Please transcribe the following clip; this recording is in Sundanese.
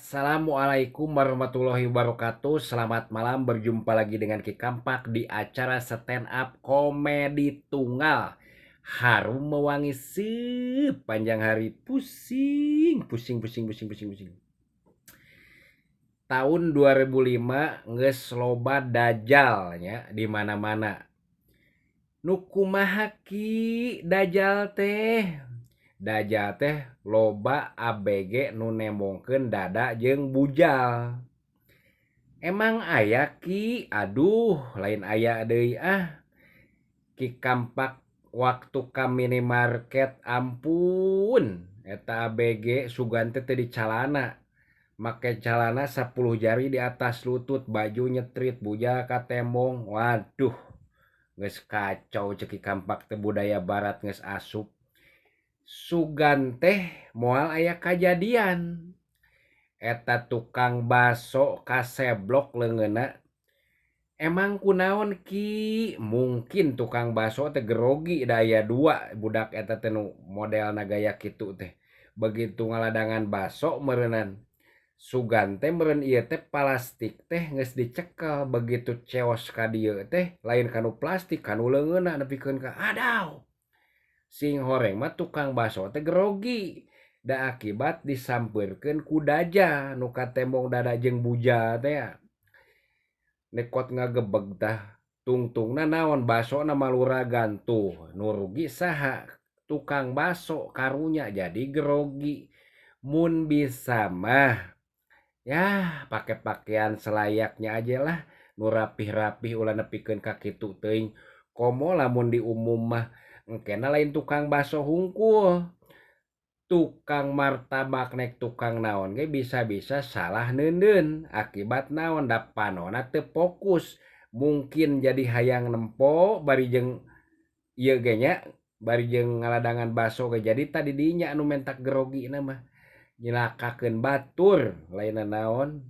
Assalamualaikum warahmatullahi wabarakatuh. Selamat malam, berjumpa lagi dengan Ki Kampak di acara stand up komedi tunggal. Harum mewangi sepanjang hari. Pusing, pusing, pusing, pusing, pusing, pusing. Tahun 2005 geus loba dajjal nya di mana-mana. Nu kumaha Ki dajjal teh? Dajjal teh loba ABG nu nembongkeun dada jeung bujal. Emang aya Ki? Aduh, lain aya deui ah. Ki Kampak waktu ka minimarket, ampun, eta ABG sugan teh teu dicalana. Make calana 10 jari di atas lutut, baju nyetrit, bujal ka tembong. Waduh, geus kacau ceuk Ki Kampak teh, budaya barat geus asup. Sugan teh moal aya kajadian. Eta tukang baso kaseblok leungeunna. Emang kunaon Ki? Mungkin tukang baso teh grogi, da aya dua budak eta teh nu modelna gaya kitu teh. Begitu ngaladangan baso meureunan. Sugan teh meureun ieu teh plastik teh geus dicekel, begitu ceos ka dieu teh lain kanu plastik, kanu leungeunna nepikeun ka adaw. Sing horeng mah tukang baso teh grogi. Da akibat disampeurkeun ku dajjal nu katembong dada jeung bujal teh. Nekot ngagebeg tah, tungtungna naon, basona maluragan tuh, nu rugi saha? Tukang baso karunya jadi grogi. Mun bisa mah ya pake pakaian selayaknya aja lah, nu rapih-rapih ulah nepikeun ka kitu teuing. Komo lamun di umum mah engkena lain tukang baso hungkul, tukang martabak nek tukang naon ge bisa-bisa salah neundeun. Akibat naon, da panona teu fokus, mungkin jadi hayang nempo bari jeung ieu ge nya, bari jeung ngaladangan baso ge, jadi tadi dinya anu mentak gerogina mah nyilakakeun batur, lainna naon.